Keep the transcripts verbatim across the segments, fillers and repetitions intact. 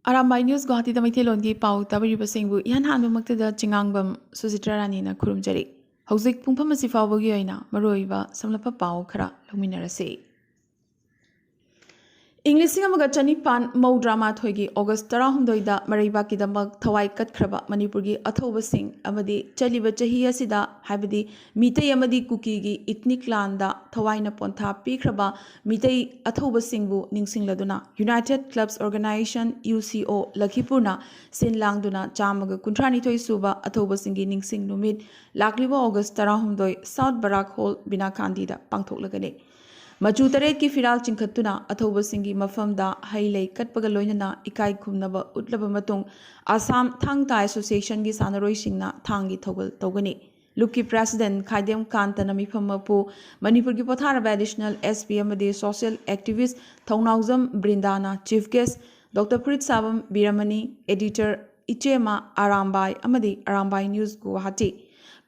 Arambai news ꯒꯨꯋꯥꯍꯥꯇꯤꯗ ꯃꯩꯇꯩꯂꯣꯟꯒꯤ ꯄꯥꯎ ꯇꯥꯕꯤꯔꯤꯕꯁꯤꯡꯕꯨ ꯏꯍꯥꯟ ꯍꯥꯟꯕꯃꯛꯇꯗ ꯆꯤꯉꯥꯡꯕꯝ ꯁꯨꯖꯤꯇ꯭ꯔꯥ ꯔꯥꯅꯤꯅ ꯈꯨꯔꯨꯝꯖꯔꯤ꯫ ꯍꯧꯖꯤꯛ ꯄꯨꯡꯐꯝ ꯑꯁꯤ ꯐꯥꯎꯕꯒꯤ ꯑꯣꯏꯅ ꯃꯔꯨꯑꯣꯏꯕ ꯁꯝꯂꯞꯄ ꯄꯥꯎ ꯈꯔ ꯂꯧꯃꯤꯟꯅꯔꯁꯤ꯫ ꯏꯪ ꯂꯤꯁꯤꯡ ꯑꯃꯒ ꯆꯅꯤꯄꯥꯟ ꯃꯧꯗ꯭ꯔꯥ ꯃꯥꯊꯣꯏꯒꯤ ꯑꯣꯒꯁ ꯇꯔꯥꯍꯨꯝꯗꯣꯏꯗ ꯃꯔꯩꯕꯥꯛꯀꯤꯗꯃꯛ ꯊꯋꯥꯏ ꯀꯠꯈ꯭ꯔꯕ ꯃꯅꯤꯄꯨꯔꯒꯤ ꯑꯊꯧꯕꯁꯤꯡ ꯑꯃꯗꯤ ꯆꯠꯂꯤꯕ ꯆꯍꯤ ꯑꯁꯤꯗ, ꯍꯥꯏꯕꯗꯤ ꯃꯤꯇꯩ ꯑꯃꯗꯤ ꯀꯨꯀꯤꯒꯤ ꯏꯊꯅꯤꯛ ꯂꯥꯟꯗ ꯊꯋꯥꯏꯅ ꯄꯣꯟꯊꯥ ꯄꯤꯈ꯭ꯔꯕ ꯃꯤꯇꯩ ꯑꯊꯧꯕꯁꯤꯡꯕꯨ ꯅꯤꯡꯁꯤꯡꯂꯗꯨꯅ United Clubs Organisation, U C O, ꯂꯈꯤꯄꯨꯔꯅ ꯁꯤꯟ ꯂꯥꯡꯗꯨꯅ ꯆꯥꯝꯃꯒ ꯀꯨꯟꯊ꯭ꯔꯥꯅꯤꯊꯣꯏ ꯁꯨꯕ ꯑꯊꯧꯕꯁꯤꯡꯒꯤ ꯅꯤꯡꯁꯤꯡ ꯅꯨꯃꯤꯠ ꯂꯥꯛꯂꯤꯕ ꯑꯣꯒꯁ ꯇꯔꯥꯍꯨꯝꯗꯣꯏ South Barak Hall, ꯕꯤꯅꯥꯀꯥꯟꯗꯤꯗ ꯄꯥꯡꯊꯣꯛꯂꯒꯅꯤ꯫ ꯃꯆꯨ ꯇꯔꯦꯠꯀꯤ ꯐꯤꯔꯥꯜ ꯆꯤꯡꯈꯠꯇꯨꯅ ꯑꯊꯧꯕꯁꯤꯡꯒꯤ ꯃꯐꯝꯗ ꯍꯩ ꯂꯩ ꯀꯠꯄꯒ ꯂꯣꯏꯅꯅ ꯏꯀꯥꯏ ꯈꯨꯝꯅꯕ ꯎꯠꯂꯕ ꯃꯇꯨꯡ, ꯑꯁꯥꯝ ꯊꯥꯡ ꯇꯥ ꯑꯦꯁꯣꯁꯤꯌꯦꯁꯟꯒꯤ ꯁꯥꯟꯅꯔꯣꯏꯁꯤꯡꯅ ꯊꯥꯡꯒꯤ ꯊꯧꯒꯜ ꯇꯧꯒꯅꯤ꯫ ꯂꯨꯞꯀꯤ ꯄ꯭ꯔꯦꯁꯤꯗꯦꯟ ꯈꯥꯏꯗꯦꯝ ꯀꯥꯟꯇꯅ ꯃꯤꯐꯝ ꯃꯄꯨ, ꯃꯅꯤꯄꯨꯔꯒꯤ ꯄꯣꯊꯥꯔꯕ ꯑꯦꯗꯤꯁꯅꯦꯜ ꯑꯦꯁ ꯄꯤ ꯑꯃꯗꯤ ꯁꯣꯁꯤꯌꯦꯜ ꯑꯦꯛꯇꯤꯚꯤꯁ꯭ꯠ ꯊꯧꯅꯥꯎꯖꯝ ꯕ꯭ꯔꯤꯟꯗꯥꯅ ꯆꯤꯐ ꯒꯦꯁ꯭ꯠ, ꯗꯣꯛꯇꯔ ꯐꯨꯔꯤꯠꯁꯥꯕꯝ ꯕꯤꯔꯃꯅꯤ, ꯑꯦꯗꯤꯇꯔ ꯏꯆꯦꯃ ꯑꯔꯥꯝꯕꯥꯏ ꯑꯃꯗꯤ Arambai news Guwahati,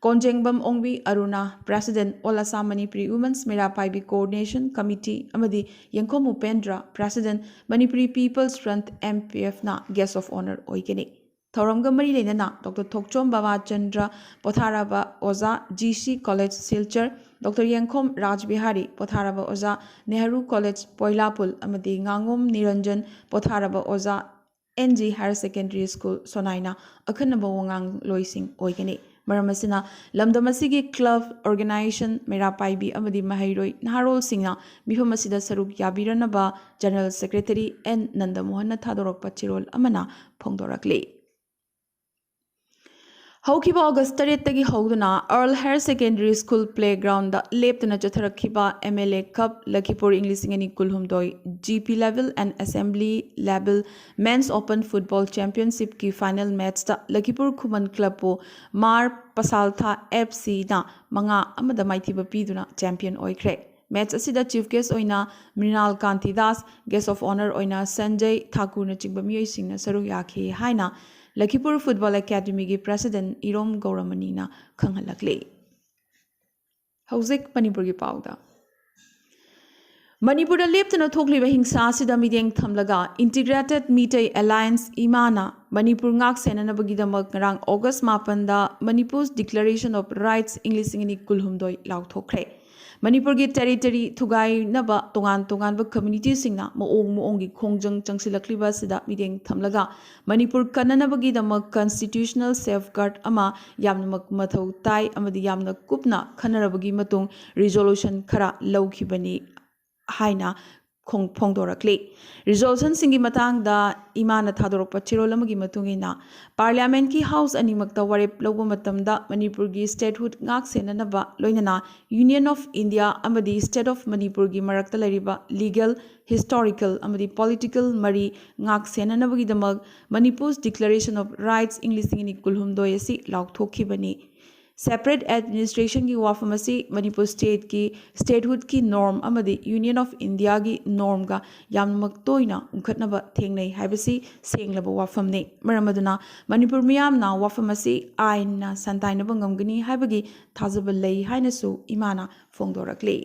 Konjengbam Ongbi Aruna, president All Assam Manipuri Women's Meira Paibi coordination committee ꯑꯃꯗꯤ Yengkhom Upendra, president Manipuri People's Front, M P F ꯅ guest of honour ꯑꯣꯏꯒꯅꯤ꯫ ꯊꯧꯔꯝꯒ ꯃꯔꯤ ꯂꯩꯅꯅ ꯗꯣꯛꯇꯔ ꯊꯣꯛꯆꯣꯝ ꯕꯕꯥꯆꯟꯗ꯭ꯔ, ꯄꯣꯊꯥꯔꯕ ꯑꯣꯖꯥ, G C college Silchar, doctor ꯌꯦꯡꯈꯣꯝ ꯔꯥꯖꯕꯤꯍꯥꯔꯤ, ꯄꯣꯊꯥꯔꯕ ꯑꯣꯖꯥ, ꯅꯦꯍꯔꯨ ꯀꯣꯂꯦꯖ ꯄꯣꯏꯂꯥꯄꯨꯜ, ꯑꯃꯗꯤ ꯉꯥꯉꯣꯝ ꯅꯤꯔꯟꯖꯟ, ꯄꯣꯊꯥꯔꯕ ꯑꯣꯖꯥ, N G higher secondary school ꯁꯣꯅꯥꯏꯅ ꯑꯈꯟꯅꯕ ꯋꯥꯉꯥꯡꯂꯣꯏꯁꯤꯡ ꯑꯣꯏꯒꯅꯤ꯫ ꯃꯔꯝ ꯑꯁꯤꯅ, ꯂꯝꯗꯝ ꯑꯁꯤꯒꯤ ꯀ꯭ꯂꯕ, ꯑꯣꯔꯒꯅꯥꯏꯖꯦꯁꯟ, ꯃꯩꯔꯥ ꯄꯥꯏꯕꯤ ꯑꯃꯗꯤ ꯃꯍꯩꯔꯣꯏ ꯅꯍꯥꯔꯣꯜꯁꯤꯡꯅ ꯃꯤꯐꯝ ꯑꯁꯤꯗ ꯁꯔꯨꯛ ꯌꯥꯕꯤꯔꯅꯕ ꯖꯦꯅꯔꯦꯜ ꯁꯦꯀ꯭ꯔꯦꯇꯔꯤ ꯑꯦꯟ ꯅꯟꯗꯃꯣꯍꯟꯅ ꯊꯥꯗꯣꯔꯛꯄ ꯆꯦꯔꯣꯜ ꯑꯃꯅ ꯐꯣꯡꯗꯣꯔꯛꯂꯤ꯫ ꯍꯧꯈꯤꯕ ꯑꯣꯒꯁ ꯇꯔꯦꯠꯇꯒꯤ ꯍꯧꯗꯨꯅ ꯑꯔꯜ ꯍꯥꯌꯔ ꯁꯦꯀꯦꯟꯗꯔꯤ ꯁ꯭ꯀꯨꯜ ꯄ꯭ꯂꯦꯒ꯭ꯔꯥꯎꯟꯗ ꯂꯦꯞꯇꯅ ꯆꯠꯊꯔꯛꯈꯤꯕ ꯑꯦꯝ ꯑꯦꯜ ꯑꯦ ꯀꯞ ꯂꯈꯤꯄꯨꯔ ꯏꯪ ꯂꯤꯁꯤꯡ ꯑꯅꯤ ꯀꯨꯟꯍꯨꯝꯗꯣꯏ G P level and assembly level men's open football ꯆꯦꯝꯄꯤꯌꯟꯁꯤꯞꯀꯤ ꯐꯥꯏꯅꯦꯜ ꯃꯦꯠꯆꯇ ꯂꯈꯤꯄꯨꯔ ꯈꯨꯃꯟ ꯀ꯭ꯂꯕꯄꯨ ꯃꯥꯔ ꯄꯁꯥꯜꯊꯥ ꯑꯦꯐ ꯁꯤꯅ ꯃꯉꯥ ꯑꯃꯗ ꯃꯥꯏꯊꯤꯕ ꯄꯤꯗꯨꯅ ꯆꯦꯝꯄꯤꯌꯟ ꯑꯣꯏꯈ꯭ꯔꯦ꯫ ꯃꯦꯠꯆ ꯑꯁꯤꯗ ꯆꯤꯐ ꯒꯦꯁ꯭ꯠ ꯑꯣꯏꯅ Mrinal ꯀꯥꯟꯇꯤ Das, guest of honour ꯑꯣꯏꯅ ꯁꯟꯖꯌ ꯊꯥꯀꯨꯔꯅꯆꯤꯡꯕ ꯃꯤꯑꯣꯏꯁꯤꯡꯅ ꯁꯔꯨꯛ ꯌꯥꯈꯤ ꯍꯥꯏꯅ ꯂꯈꯤꯄꯨꯔ ꯐꯨꯠꯕꯣꯜ ꯑꯦꯀꯥꯗꯃꯤꯒꯤ ꯄ꯭ꯔꯦꯁꯤꯗꯦꯟꯠ ꯏꯔꯣꯝ ꯒꯧꯔꯃꯅꯤꯅ ꯈꯪꯍꯜꯂꯛꯂꯤ꯫ ꯍꯧꯖꯤꯛ ꯃꯅꯤꯄꯨꯔꯒꯤ ꯄꯥꯎꯗ꯫ ꯃꯅꯤꯄꯨꯔꯗ ꯂꯦꯞꯇꯅ ꯊꯣꯛꯂꯤꯕ ꯍꯤꯡꯁꯥ ꯑꯁꯤꯗ ꯃꯤꯠꯌꯦꯡ ꯊꯝꯂꯒ Integrated Meitei Alliance, ꯏꯃꯥꯅ, ꯃꯅꯤꯄꯨꯔ ꯉꯥꯛ ꯁꯦꯟꯅꯅꯕꯒꯤꯗꯃꯛ ꯉꯔꯥꯡ August ꯃꯥꯄꯟꯗ Manipur's Declaration of Rights ꯏꯪ ꯂꯤꯁꯤꯡ ꯑꯅꯤ ꯀꯨꯟꯍꯨꯝꯗꯣꯏ ꯂꯥꯎꯊꯣꯛꯈ꯭ꯔꯦ꯫ ꯃꯅꯤꯄꯨꯔꯒꯤ territory ꯊꯨꯒꯥꯏꯅꯕ ꯇꯣꯉꯥꯟ ꯇꯣꯉꯥꯟꯕ communityꯁꯤꯡꯅ ꯃꯑꯣꯡ ꯃꯑꯣꯡꯒꯤ ꯈꯣꯡꯖꯪ ꯆꯪꯁꯤꯜꯂꯛꯂꯤꯕ ꯑꯁꯤꯗ ꯃꯤꯠꯌꯦꯡ ꯊꯝꯂꯒ ꯃꯅꯤꯄꯨꯔ ꯀꯟꯅꯅꯕꯒꯤꯗꯃꯛ constitutional safeguard ꯑꯃ ꯌꯥꯝꯅꯃꯛ ꯃꯊꯧ ꯇꯥꯏ ꯑꯃꯗꯤ ꯌꯥꯝꯅ ꯀꯨꯞꯅ ꯈꯟꯅꯔꯕꯒꯤ ꯃꯇꯨꯡ resolution ꯈꯔ ꯂꯧꯈꯤꯕꯅꯤ ꯍꯥꯏꯅ ꯈꯣꯡ-, ꯐꯣꯡꯗꯣꯔꯛꯂꯤ꯫ Resolutionꯁꯤꯡꯒꯤ ꯃꯇꯥꯡꯗ ꯏꯃꯥꯅ ꯊꯥꯗꯣꯔꯛꯄ ꯆꯦꯔꯣꯜ ꯑꯃꯒꯤ ꯃꯇꯨꯡ ꯏꯟꯅ, Parliamentꯀꯤ House ꯑꯅꯤꯃꯛꯇ ꯋꯥꯔꯦꯞ ꯂꯧꯕ ꯃꯇꯝꯗ ꯃꯅꯤꯄꯨꯔꯒꯤ statehood ꯉꯥꯛ ꯁꯦꯟꯅꯅꯕ, ꯂꯣꯏꯅꯅ Union of India ꯑꯃꯗꯤ State of ꯃꯅꯤꯄꯨꯔꯒꯤ ꯃꯔꯛꯇ ꯂꯩꯔꯤꯕ legal, historical ꯑꯃꯗꯤ political ꯃꯔꯤ ꯉꯥꯛ ꯁꯦꯟꯅꯅꯕꯒꯤꯗꯃꯛ Manipur's Declaration of Rights ꯏꯪ ꯂꯤꯁꯤꯡ ꯑꯅꯤ ꯀꯨꯟꯍꯨꯝꯗꯣꯏ ꯑꯁꯤ ꯂꯥꯎꯊꯣꯛꯈꯤꯕꯅꯤ꯫ Separate administrationꯒꯤ ꯋꯥꯐꯝ ꯑꯁꯤ ꯃꯅꯤꯄꯨꯔ stateꯀꯤ statehoodꯀꯤ norm ꯑꯃꯗꯤ Union of Indiaꯒꯤ normꯒ ꯌꯥꯝꯅꯃꯛ ꯇꯣꯏꯅ ꯎꯪꯈꯠꯅꯕ ꯊꯦꯡꯅꯩ ꯍꯥꯏꯕꯁꯤ ꯁꯦꯡꯂꯕ ꯋꯥꯐꯝꯅꯤ꯫ ꯃꯔꯝ ꯑꯗꯨꯅ ꯃꯅꯤꯄꯨꯔ ꯃꯤꯌꯥꯝꯅ ꯋꯥꯐꯝ ꯑꯁꯤ ꯑꯥꯏꯟꯅ ꯁꯟꯇꯥꯏꯅꯕ ꯉꯝꯒꯅꯤ ꯍꯥꯏꯕꯒꯤ ꯊꯥꯖꯕ ꯂꯩ ꯍꯥꯏꯅꯁꯨ ꯏꯃꯥꯅ ꯐꯣꯡꯗꯣꯔꯛꯂꯤ꯫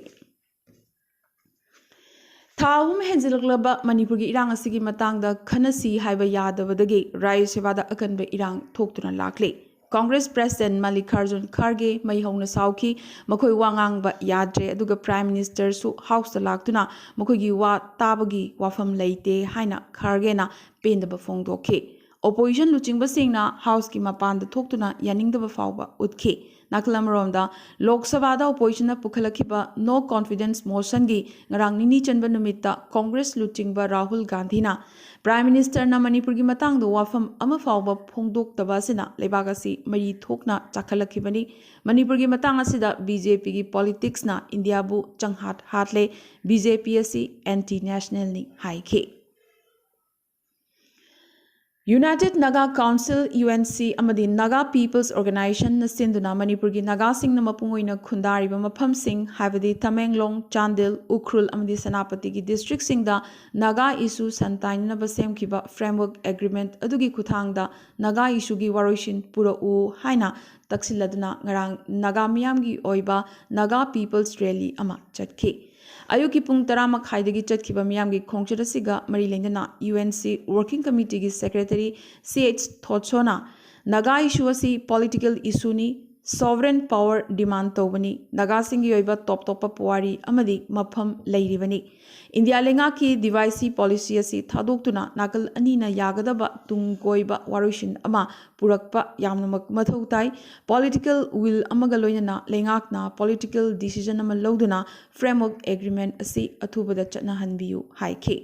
ꯊꯥ ꯑꯍꯨꯝ ꯍꯦꯟꯖꯤꯜꯂꯛꯂꯕ ꯃꯅꯤꯄꯨꯔꯒꯤ ꯏꯔꯥꯡ ꯑꯁꯤꯒꯤ ꯃꯇꯥꯡꯗ ꯈꯟꯅꯁꯤ ꯍꯥꯏꯕ ꯌꯥꯗꯕꯗꯒꯤ ꯔꯥꯖ꯭ꯌ ꯁꯚꯥꯗ ꯑꯀꯟꯕ ꯏꯔꯥꯡ ꯊꯣꯛꯇꯨꯅ ꯂꯥꯛꯂꯤ꯫ Congress President ꯃꯜꯂꯤꯀꯥꯔꯖꯨꯟ ꯈꯥꯔꯒꯦ ꯃꯩ ꯍꯧꯅ ꯁꯥꯎꯈꯤ, ꯃꯈꯣꯏ ꯋꯥ ꯉꯥꯡꯕ ꯌꯥꯗ꯭ꯔꯦ, ꯑꯗꯨꯒ Prime Ministerꯁꯨ Houseꯇ ꯂꯥꯛꯇꯨꯅ ꯃꯈꯣꯏꯒꯤ ꯋꯥ ꯇꯥꯕꯒꯤ ꯋꯥꯐꯝ ꯂꯩꯇꯦ ꯍꯥꯏꯅ ꯈꯥꯔꯒꯦꯅ ꯄꯦꯟꯗꯕ ꯐꯣꯡꯗꯣꯛꯈꯤ꯫ Opposition ꯂꯨꯆꯤꯡꯕꯁꯤꯡꯅ Houseꯀꯤ ꯃꯄꯥꯟꯗ ꯊꯣꯛꯇꯨꯅ ꯌꯥꯅꯤꯡꯗꯕ ꯐꯥꯎꯕ ꯎꯠꯈꯤ꯫ ꯅꯥꯀꯜ ꯑꯃꯔꯣꯝꯗ, ꯂꯣꯛ ꯁꯚꯥꯗ Oppositionꯅ ꯄꯨꯈꯠꯂꯛꯈꯤꯕ No Confidence Motionꯒꯤ ꯉꯔꯥꯡ ꯅꯤꯅꯤ ꯆꯟꯕ ꯅꯨꯃꯤꯠꯇ Congress ꯂꯨꯆꯤꯡꯕ ꯔꯥꯍꯨꯜ ꯒꯥꯟꯙꯤꯅ Prime Ministerꯅ ꯃꯅꯤꯄꯨꯔꯒꯤ ꯃꯇꯥꯡꯗ ꯋꯥꯐꯝ ꯑꯃ ꯐꯥꯎꯕ ꯐꯣꯡꯗꯣꯛꯇꯕ ꯑꯁꯤꯅ ꯂꯩꯕꯥꯛ ꯑꯁꯤ ꯃꯔꯤ ꯊꯣꯛꯅ ꯆꯥꯛꯈꯠꯂꯛꯈꯤꯕꯅꯤ꯫ ꯃꯅꯤꯄꯨꯔꯒꯤ ꯃꯇꯥꯡ ꯑꯁꯤꯗ BJPꯒꯤ politicsꯅ ꯏꯟꯗꯤꯌꯥꯕꯨ ꯆꯪꯍꯥꯠ ꯍꯥꯠꯂꯦ, BJP ꯑꯁꯤ anti nationalꯅꯤ ꯍꯥꯏꯈꯤ꯫ United Naga Council, UNC, ꯑꯃꯗꯤ Naga People's Organizationꯅ ꯁꯤꯟꯗꯨꯅ ꯃꯅꯤꯄꯨꯔꯒꯤ ꯅꯥꯒꯥꯁꯤꯡꯅ ꯃꯄꯨꯡ ꯑꯣꯏꯅ ꯈꯨꯟꯗꯥꯔꯤꯕ ꯃꯐꯝꯁꯤꯡ, ꯍꯥꯏꯕꯗꯤ ꯇꯃꯦꯡꯂꯣꯡ, ꯆꯥꯟꯗꯦꯜ, ꯎꯈ꯭ꯔꯨꯜ ꯑꯃꯗꯤ ꯁꯦꯅꯥꯄꯇꯤꯒꯤ districtꯁꯤꯡꯗ ꯅꯥꯒꯥ issue ꯁꯟꯇꯥꯏꯅꯅꯕ ꯁꯦꯝꯈꯤꯕ framework agreement ꯑꯗꯨꯒꯤ ꯈꯨꯠꯊꯥꯡꯗ ꯅꯥꯒꯥ issueꯒꯤ ꯋꯥꯔꯣꯏꯁꯤꯟ ꯄꯨꯔꯛꯎ ꯍꯥꯏꯅ ꯇꯛꯁꯤꯜꯂꯗꯨꯅ ꯉꯔꯥꯡ ꯅꯥꯒꯥ ꯃꯤꯌꯥꯝꯒꯤ ꯑꯣꯏꯕ Naga People's Rally ꯑꯃ ꯆꯠꯈꯤ꯫ ꯑꯌꯨꯛꯀꯤ ꯄꯨꯡ ꯇꯔꯥ ꯃꯈꯥꯏꯗꯒꯤ ꯆꯠꯈꯤꯕ ꯃꯤꯌꯥꯝꯒꯤ ꯈꯣꯡꯆꯠ ꯑꯁꯤꯒ ꯃꯔꯤ ꯂꯩꯅꯅ ꯌꯨ ꯑꯦꯟ ꯁꯤ ꯋꯥꯔꯀꯤꯡ ꯀꯃꯤꯇꯤꯒꯤ secretary C H Thotson Naga issue ꯑꯁꯤ ꯄꯣꯂꯤꯇꯤꯀꯦꯜ ꯏꯁꯨꯅꯤ, ꯁꯣꯚꯔꯦꯟ ꯄꯥꯋꯔ ꯗꯤꯃꯥꯟ ꯇꯧꯕꯅꯤ, ꯅꯥꯒꯥꯁꯤꯡꯒꯤ ꯑꯣꯏꯕ ꯇꯣꯞ ꯇꯣꯞꯄ ꯄꯨꯋꯥꯔꯤ ꯑꯃꯗꯤ ꯃꯐꯝ ꯂꯩꯔꯤꯕꯅꯤ꯫ ꯏꯟꯗꯤꯌꯥ ꯂꯩꯉꯥꯛꯀꯤ ꯗꯤꯚꯥꯏꯁꯤ ꯄꯣꯂꯤꯁꯤ ꯑꯁꯤ ꯊꯥꯗꯣꯛꯇꯨꯅ ꯅꯥꯀꯜ ꯑꯅꯤꯅ ꯌꯥꯒꯗꯕ ꯇꯨꯡ ꯀꯣꯏꯕ ꯋꯥꯔꯣꯏꯁꯤꯟ ꯑꯃ ꯄꯨꯔꯛꯄ ꯌꯥꯝꯅꯃꯛ ꯃꯊꯧ ꯇꯥꯏ꯫ ꯄꯣꯂꯤꯇꯤꯀꯦꯜ ꯋꯤꯜ ꯑꯃꯒ ꯂꯣꯏꯅꯅ ꯂꯩꯉꯥꯛꯅ ꯄꯣꯂꯤꯇꯤꯀꯦꯜ ꯗꯤꯁꯤꯖꯟ ꯑꯃ ꯂꯧꯗꯨꯅ ꯐ꯭ꯔꯦꯝꯋꯔꯛ ꯑꯦꯒ꯭ꯔꯤꯃꯦꯟ ꯑꯁꯤ ꯑꯊꯨꯕꯗ ꯆꯠꯅꯍꯟꯕꯤꯌꯨ ꯍꯥꯏꯈꯤ꯫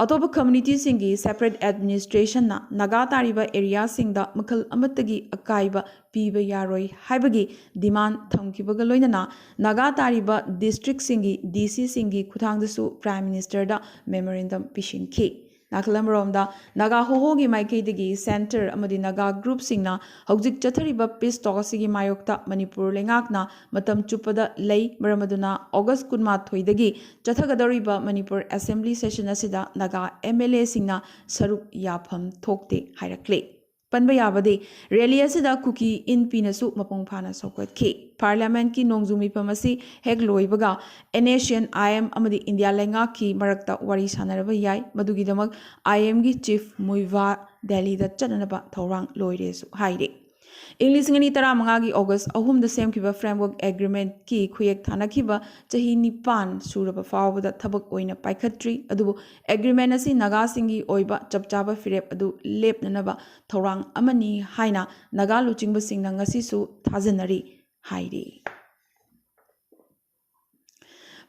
ꯑꯇꯣꯞꯄ ꯀꯝꯃ꯭ꯌꯨꯅꯤꯇꯤꯁꯤꯡꯒꯤ ꯁꯦꯄꯔꯦꯠ ꯑꯦꯗꯃꯤꯅꯤꯁꯇ꯭ꯔꯦꯁꯟꯅ ꯅꯥꯒꯥ ꯇꯥꯔꯤꯕ ꯑꯦꯔꯤꯌꯥꯁꯤꯡꯗ ꯃꯈꯜ ꯑꯃꯠꯇꯒꯤ ꯑꯀꯥꯏꯕ ꯄꯤꯕ ꯌꯥꯔꯣꯏ ꯍꯥꯏꯕꯒꯤ ꯗꯤꯃꯥꯟ ꯊꯝꯈꯤꯕꯒ ꯂꯣꯏꯅꯅ ꯅꯥꯒꯥ ꯇꯥꯔꯤꯕ ꯗꯤꯁꯇ꯭ꯔꯤꯛꯁꯤꯡꯒꯤ ꯗꯤ ꯁꯤꯁꯤꯡꯒꯤ ꯈꯨꯠꯊꯥꯡꯗꯁꯨ ꯄ꯭ꯔꯥꯏꯝ ꯃꯤꯅꯤꯁꯇꯔꯗ ꯃꯦꯃꯣꯔꯦꯟꯗꯝ ꯄꯤꯁꯤꯟꯈꯤ꯫ ꯅꯥꯀꯜ ꯑꯃꯔꯣꯝꯗ ꯅꯥꯒꯥ ꯍꯣꯍꯣꯒꯤ ꯃꯥꯏꯀꯩꯗꯒꯤ ꯁꯦꯟꯇꯔ ꯑꯃꯗꯤ ꯅꯥꯒꯥ ꯒ꯭ꯔꯨꯞꯁꯤꯡꯅ ꯍꯧꯖꯤꯛ ꯆꯠꯊꯔꯤꯕ ꯄꯤꯁ ꯇꯣꯛ ꯑꯁꯤꯒꯤ ꯃꯥꯌꯣꯛꯇ ꯃꯅꯤꯄꯨꯔ ꯂꯩꯉꯥꯛꯅ ꯃꯇꯝ ꯆꯨꯞꯄꯗ ꯂꯩ, ꯃꯔꯝ ꯑꯗꯨꯅ ꯑꯣꯒꯁ ꯀꯨꯟꯃꯥꯊꯣꯏꯗꯒꯤ ꯆꯠꯊꯒꯗꯧꯔꯤꯕ ꯃꯅꯤꯄꯨꯔ ꯑꯦꯁꯦꯝꯕ꯭ꯂꯤ ꯁꯦꯁꯟ ꯑꯁꯤꯗ ꯅꯥꯒꯥ ꯑꯦꯝ ꯑꯦꯜ ꯑꯦꯁꯤꯡꯅ ꯁꯔꯨꯛ ꯌꯥꯐꯝ ꯊꯣꯛꯇꯦ ꯍꯥꯏꯔꯛꯂꯤ꯫ ꯄꯟꯕ ꯌꯥꯕꯗꯤ, ꯔꯦꯂꯤ ꯑꯁꯤꯗ ꯀꯨꯀꯤ ꯏꯟ ꯄꯤꯅꯁꯨ ꯃꯄꯨꯡ ꯐꯥꯅ ꯁꯧꯒꯠꯈꯤ꯫ ꯄꯥꯔꯂꯤꯌꯥꯃꯦꯟꯠꯀꯤ ꯅꯣꯡꯖꯨ ꯃꯤꯐꯝ ꯑꯁꯤ ꯍꯦꯛ ꯂꯣꯏꯕꯒ N S N I M ꯑꯃꯗꯤ ꯏꯟꯗꯤꯌꯥ ꯂꯩꯉꯥꯛꯀꯤ ꯃꯔꯛꯇ ꯋꯥꯔꯤ ꯁꯥꯟꯅꯔꯕ ꯌꯥꯏ꯫ ꯃꯗꯨꯒꯤꯗꯃꯛ ꯑꯥꯏ ꯑꯦꯝꯒꯤ ꯆꯤꯐ ꯃꯨꯏꯚꯥ ꯗꯦꯜꯂꯤꯗ ꯆꯠꯅꯅꯕ ꯊꯧꯔꯥꯡ ꯂꯣꯏꯔꯦꯁꯨ ꯍꯥꯏꯔꯤ꯫ ꯏꯪ ꯂꯤꯁꯤꯡ ꯑꯅꯤ ꯇꯔꯥꯃꯉꯥꯒꯤ ꯑꯣꯒꯁ ꯑꯍꯨꯝꯗ ꯁꯦꯝꯈꯤꯕ ꯐ꯭ꯔꯦꯝꯋꯔꯛ ꯑꯦꯒ꯭ꯔꯤꯃꯦꯟꯠꯀꯤ ꯈꯨꯌꯦꯛ ꯊꯥꯅꯈꯤꯕ ꯆꯍꯤ ꯅꯤꯄꯥꯟ ꯁꯨꯔꯕ ꯐꯥꯎꯕꯗ ꯊꯕꯛ ꯑꯣꯏꯅ ꯄꯥꯏꯈꯠꯇ꯭ꯔꯤ꯫ ꯑꯗꯨꯕꯨ ꯑꯦꯒ꯭ꯔꯤꯃꯦꯟꯠ ꯑꯁꯤ ꯅꯥꯒꯥꯁꯤꯡꯒꯤ ꯑꯣꯏꯕ ꯆꯞ ꯆꯥꯕ ꯐꯤꯔꯦꯞ ꯑꯗꯨ ꯂꯦꯞꯅꯅꯕ ꯊꯧꯔꯥꯡ ꯑꯃꯅꯤ ꯍꯥꯏꯅ ꯅꯥꯒꯥ ꯂꯨꯆꯤꯡꯕꯁꯤꯡꯅ ꯉꯁꯤꯁꯨ ꯊꯥꯖꯅꯔꯤ ꯍꯥꯏꯔꯤ꯫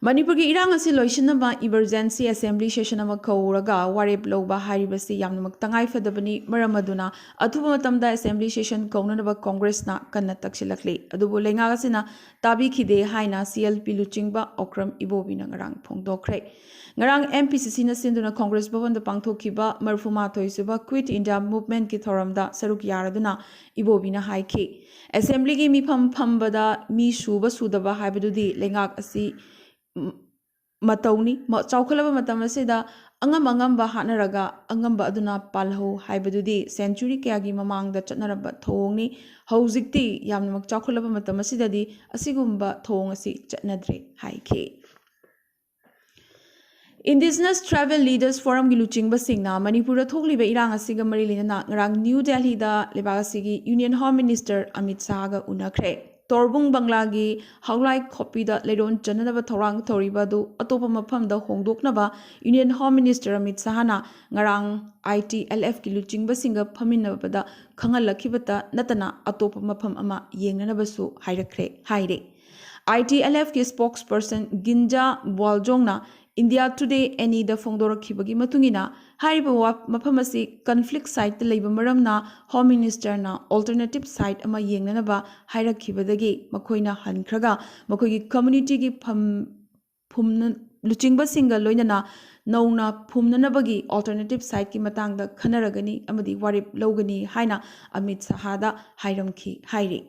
ꯃꯅꯤꯄꯨꯔꯒꯤ ꯏꯔꯥꯡ ꯑꯁꯤ ꯂꯣꯏꯁꯤꯟꯅꯕ ꯏꯃꯔꯖꯦꯟꯁꯤ ꯑꯦꯁꯦꯝꯕ꯭ꯂꯤ ꯁꯦꯁꯟ ꯑꯃ ꯀꯧꯔꯒ ꯋꯥꯔꯦꯞ ꯂꯧꯕ ꯍꯥꯏꯔꯤꯕꯁꯤ ꯌꯥꯝꯅꯃꯛ ꯇꯉꯥꯏ ꯐꯗꯕꯅꯤ꯫ ꯃꯔꯝ ꯑꯗꯨꯅ ꯑꯊꯨꯕ ꯃꯇꯝꯗ ꯑꯦꯁꯦꯝꯕ꯭ꯂꯤ ꯁꯦꯁꯟ ꯀꯧꯅꯅꯕ ꯀꯣꯡꯒ꯭ꯔꯦꯁꯅ ꯀꯟꯅ ꯇꯛꯁꯤꯜꯂꯛꯂꯤ꯫ ꯑꯗꯨꯕꯨ ꯂꯩꯉꯥꯛ ꯑꯁꯤꯅ ꯇꯥꯕꯤꯈꯤꯗꯦ ꯍꯥꯏꯅ ꯁꯤ ꯑꯦꯜ ꯄꯤ ꯂꯨꯆꯤꯡꯕ ꯑꯣꯀ꯭ꯔꯝ ꯏꯕꯣꯕꯤꯅ ꯉꯔꯥꯡ ꯐꯣꯡꯗꯣꯛꯈ꯭ꯔꯦ꯫ ꯉꯔꯥꯡ ꯑꯦꯝ ꯄꯤ ꯁꯤ ꯁꯤꯅ ꯁꯤꯟꯗꯨꯅ ꯀꯣꯡꯒ꯭ꯔꯦꯁ ꯚꯕꯟꯗ ꯄꯥꯡꯊꯣꯛꯈꯤꯕ ꯃꯔꯤꯐꯨꯃꯥꯊꯣꯏ ꯁꯨꯕ ꯀ꯭ꯋꯤꯠ ꯏꯟꯗꯤꯌꯥ ꯃꯨꯚꯃꯦꯟꯠꯀꯤ ꯊꯧꯔꯝꯗ ꯁꯔꯨꯛ ꯌꯥꯔꯗꯨꯅ ꯏꯕꯣꯕꯤꯅ ꯍꯥꯏꯈꯤ, ꯑꯦꯁꯦꯝꯕ꯭ꯂꯤꯒꯤ ꯃꯤꯐꯝ ꯐꯝꯕꯗ ꯃꯤ ꯁꯨꯕ ꯁꯨꯗꯕ ꯍꯥꯏꯕꯗꯨꯗꯤ ꯂꯩꯉꯥꯛ ꯑꯁꯤ, ꯎꯝ, ꯃꯇꯧꯅꯤ꯫ ꯃ-, ꯆꯥꯎꯈꯠꯂꯕ ꯃꯇꯝ ꯑꯁꯤꯗ ꯑꯉꯝ ꯑꯉꯝꯕ ꯍꯥꯠꯅꯔꯒ ꯑꯉꯝꯕ ꯑꯗꯨꯅ ꯄꯥꯜꯍꯧ ꯍꯥꯏꯕꯗꯨꯗꯤ ꯁꯦꯟꯆꯨꯔꯤ ꯀꯌꯥꯒꯤ ꯃꯃꯥꯡꯗ ꯆꯠꯅꯔꯝꯕ ꯊꯧꯑꯣꯡꯅꯤ꯫ ꯍꯧꯖꯤꯛꯇꯤ ꯌꯥꯝꯅꯃꯛ ꯆꯥꯎꯈꯠꯂꯕ ꯃꯇꯝ ꯑꯁꯤꯗꯗꯤ ꯑꯁꯤꯒꯨꯝꯕ ꯊꯧꯑꯣꯡ ꯑꯁꯤ ꯆꯠꯅꯗ꯭ꯔꯦ ꯍꯥꯏꯈꯤ꯫ Indigenous Tribal Leaders Forumꯒꯤ ꯂꯨꯆꯤꯡꯕꯁꯤꯡꯅ ꯃꯅꯤꯄꯨꯔꯗ ꯊꯣꯛꯂꯤꯕ ꯏꯔꯥꯡ ꯑꯁꯤꯒ ꯃꯔꯤ ꯂꯩꯅꯅ ꯉꯔꯥꯡ ꯅ꯭ꯌꯨ ꯗꯦꯜꯍꯤꯗ ꯂꯩꯕꯥꯛ ꯑꯁꯤꯒꯤ Union Home Minister ꯑꯃꯤꯠ ꯁꯥꯍꯒ ꯎꯅꯈ꯭ꯔꯦ꯫ ꯇꯣꯔꯕꯨꯡ ꯕꯪꯂꯥꯒꯤ ꯍꯥꯎꯂꯥꯏ ꯈꯣꯞꯄꯤꯗ ꯂꯩꯔꯣꯟ ꯆꯟꯅꯅꯕ ꯊꯧꯔꯥꯡ ꯇꯧꯔꯤꯕ ꯑꯗꯨ ꯑꯇꯣꯞꯄ ꯃꯐꯝꯗ ꯍꯣꯡꯗꯣꯛꯅꯕ Union Home Minister ꯑꯃꯤꯠ ꯁꯥꯍꯅ ꯉꯔꯥꯡ ITLFꯀꯤ ꯂꯨꯆꯤꯡꯕꯁꯤꯡꯒ ꯐꯝꯃꯤꯟꯅꯕꯗ ꯈꯪꯍꯜꯂꯛꯈꯤꯕꯇ ꯅꯠꯇꯅ ꯑꯇꯣꯞꯄ ꯃꯐꯝ ꯑꯃ ꯌꯦꯡꯅꯅꯕꯁꯨ ꯍꯥꯏꯔꯛꯈ꯭ꯔꯦ ꯍꯥꯏꯔꯤ꯫ ITLFꯀꯤ spokesperson ꯒꯤꯟꯖꯥ ꯕ꯭ꯋꯥꯜꯖꯣꯡꯅ India Today ꯑꯦꯅꯤꯗ ꯐꯣꯡꯗꯣꯔꯛꯈꯤꯕꯒꯤ ꯃꯇꯨꯡ ꯏꯟꯅ, ꯍꯥꯏꯔꯤꯕ ꯋꯥ-, ꯃꯐꯝ ꯑꯁꯤ conflict siteꯇ ꯂꯩꯕ ꯃꯔꯝꯅ Home Ministerꯅ alternative site ꯑꯃ ꯌꯦꯡꯅꯅꯕ ꯍꯥꯏꯔꯛꯈꯤꯕꯗꯒꯤ ꯃꯈꯣꯏꯅ ꯍꯟꯈ꯭ꯔꯒ ꯃꯈꯣꯏꯒꯤ communityꯒꯤ ꯐꯝ-, ꯐꯨꯝꯅ-, ꯂꯨꯆꯤꯡꯕꯁꯤꯡꯒ ꯂꯣꯏꯅꯅ ꯅꯧꯅ ꯐꯨꯝꯅꯅꯕꯒꯤ alternative siteꯀꯤ ꯃꯇꯥꯡꯗ ꯈꯟꯅꯔꯒꯅꯤ ꯑꯃꯗꯤ ꯋꯥꯔꯦꯞ ꯂꯧꯒꯅꯤ ꯍꯥꯏꯅ ꯑꯃꯤꯠ ꯁꯍꯥꯗ ꯍꯥꯏꯔꯝꯈꯤ ꯍꯥꯏꯔꯤ꯫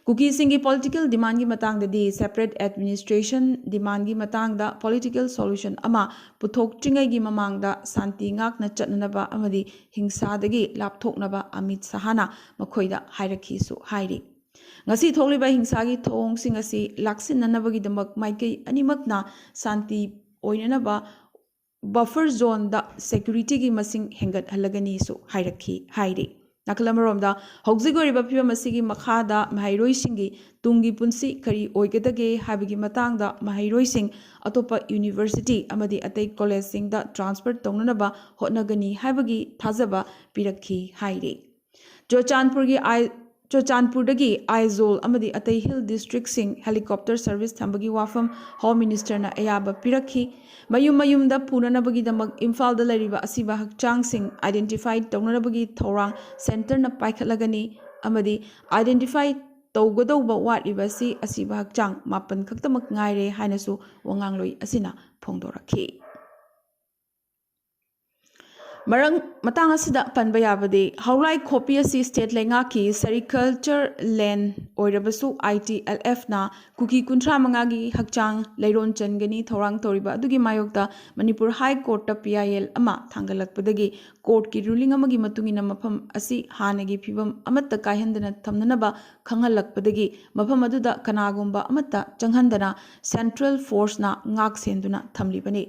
ꯀꯨꯀꯤꯁꯤꯡꯒꯤ political demandꯀꯤ ꯃꯇꯥꯡꯗꯗꯤ separate administration demandꯀꯤ ꯃꯇꯥꯡꯗ political solution ꯑꯃ ꯄꯨꯊꯣꯛꯇ꯭ꯔꯤꯉꯩꯒꯤ ꯃꯃꯥꯡꯗ ꯁꯥꯟꯇꯤ ꯉꯥꯛꯅ ꯆꯠꯅꯅꯕ ꯑꯃꯗꯤ ꯍꯤꯡꯁꯥꯗꯒꯤ ꯂꯥꯞꯊꯣꯛꯅꯕ ꯑꯃꯤꯠ ꯁꯍꯥꯅ ꯃꯈꯣꯏꯗ ꯍꯥꯏꯔꯛꯈꯤꯁꯨ ꯍꯥꯏꯔꯤ꯫ ꯉꯁꯤ ꯊꯣꯛꯂꯤꯕ ꯍꯤꯡꯁꯥꯒꯤ ꯊꯧꯑꯣꯡꯁꯤꯡ ꯑꯁꯤ ꯂꯥꯛꯁꯤꯟꯅꯅꯕꯒꯤꯗꯃꯛ ꯃꯥꯏꯀꯩ ꯑꯅꯤꯃꯛꯅ ꯁꯥꯟꯇꯤ ꯑꯣꯏꯅꯅꯕ buffer zoneꯗ securityꯒꯤ ꯃꯁꯤꯡ ꯍꯦꯟꯒꯠꯍꯜꯂꯒꯅꯤꯁꯨ ꯍꯥꯏꯔꯛꯈꯤ ꯍꯥꯏꯔꯤ꯫ ꯅꯥꯀꯜ ꯑꯃꯔꯣꯝꯗ, ꯍꯧꯖꯤꯛ ꯑꯣꯏꯔꯤꯕ ꯐꯤꯕꯝ ꯑꯁꯤꯒꯤ ꯃꯈꯥꯗ ꯃꯍꯩꯔꯣꯏꯁꯤꯡꯒꯤ ꯇꯨꯡꯒꯤ ꯄꯨꯟꯁꯤ ꯀꯔꯤ ꯑꯣꯏꯒꯗꯒꯦ ꯍꯥꯏꯕꯒꯤ ꯃꯇꯥꯡꯗ ꯃꯍꯩꯔꯣꯏꯁꯤꯡ ꯑꯇꯣꯞꯄ university ꯑꯃꯗꯤ ꯑꯇꯩ collegeꯁꯤꯡꯗ transfer ꯇꯧꯅꯅꯕ ꯍꯣꯠꯅꯒꯅꯤ ꯍꯥꯏꯕꯒꯤ ꯊꯥꯖꯕ ꯄꯤꯔꯛꯈꯤ ꯍꯥꯏꯔꯤ꯫ ꯆꯨꯔꯆꯥꯟꯄꯨꯔꯒꯤ ꯑꯥꯏ-, ꯆꯨꯔꯆꯥꯟꯄꯨꯔꯗꯒꯤ ꯑꯥꯏꯖꯣꯜ ꯑꯃꯗꯤ ꯑꯇꯩ hill districtꯁꯤꯡ helicopter service ꯊꯝꯕꯒꯤ ꯋꯥꯐꯝ Home Ministerꯅ ꯑꯌꯥꯕ ꯄꯤꯔꯛꯈꯤ꯫ ꯃꯌꯨꯝ ꯃꯌꯨꯝꯗ ꯄꯨꯅꯅꯕꯒꯤꯗꯃꯛ ꯏꯝꯐꯥꯜꯗ ꯂꯩꯔꯤꯕ ꯑꯁꯤꯕ ꯍꯛꯆꯥꯡꯁꯤꯡ identify ꯇꯧꯅꯅꯕꯒꯤ ꯊꯧꯔꯥꯡ centreꯅ ꯄꯥꯏꯈꯠꯂꯒꯅꯤ ꯑꯃꯗꯤ identify ꯇꯧꯒꯗꯧꯕ ꯋꯥꯠꯂꯤꯕ ꯑꯁꯤ ꯑꯁꯤꯕ ꯍꯛꯆꯥꯡ ꯃꯥꯄꯟ ꯈꯛꯇꯃꯛ ꯉꯥꯏꯔꯦ ꯍꯥꯏꯅꯁꯨ ꯋꯥꯉꯥꯡꯂꯣꯏ ꯑꯁꯤꯅ ꯐꯣꯡꯗꯣꯔꯛꯈꯤ꯫ ꯃꯔꯝ, ꯃꯇꯥꯡ ꯑꯁꯤꯗ ꯄꯟꯕ ꯌꯥꯕꯗꯤ, ꯍꯥꯎꯂꯥꯏ ꯈꯣꯄꯤ ꯑꯁꯤ state ꯂꯩꯉꯥꯛꯀꯤ sericulture land ꯑꯣꯏꯔꯕꯁꯨ, ITLFꯅ ꯀꯨꯀꯤ ꯀꯨꯟꯊ꯭ꯔꯥ ꯃꯉꯥꯒꯤ ꯍꯛꯆꯥꯡ ꯂꯩꯔꯣꯟ ꯆꯟꯒꯅꯤ ꯊꯧꯔꯥꯡ ꯇꯧꯔꯤꯕ ꯑꯗꯨꯒꯤ ꯃꯥꯌꯣꯛꯇ ꯃꯅꯤꯄꯨꯔ High Courtꯇ PIL ꯑꯃ ꯊꯥꯡꯒꯠꯂꯛꯄꯗꯒꯤ courtꯀꯤ ruling ꯑꯃꯒꯤ ꯃꯇꯨꯡ ꯏꯟꯅ ꯃꯐꯝ ꯑꯁꯤ ꯍꯥꯟꯅꯒꯤ ꯐꯤꯕꯝ ꯑꯃꯠꯇ ꯀꯥꯏꯍꯟꯗꯅ ꯊꯝꯅꯅꯕ ꯈꯪꯍꯜꯂꯛꯄꯗꯒꯤ ꯃꯐꯝ ꯑꯗꯨꯗ ꯀꯅꯥꯒꯨꯝꯕ ꯑꯃꯠꯇ ꯆꯪꯍꯟꯗꯅ central forceꯅ ꯉꯥꯛ ꯁꯦꯟꯗꯨꯅ ꯊꯝꯂꯤꯕꯅꯤ꯫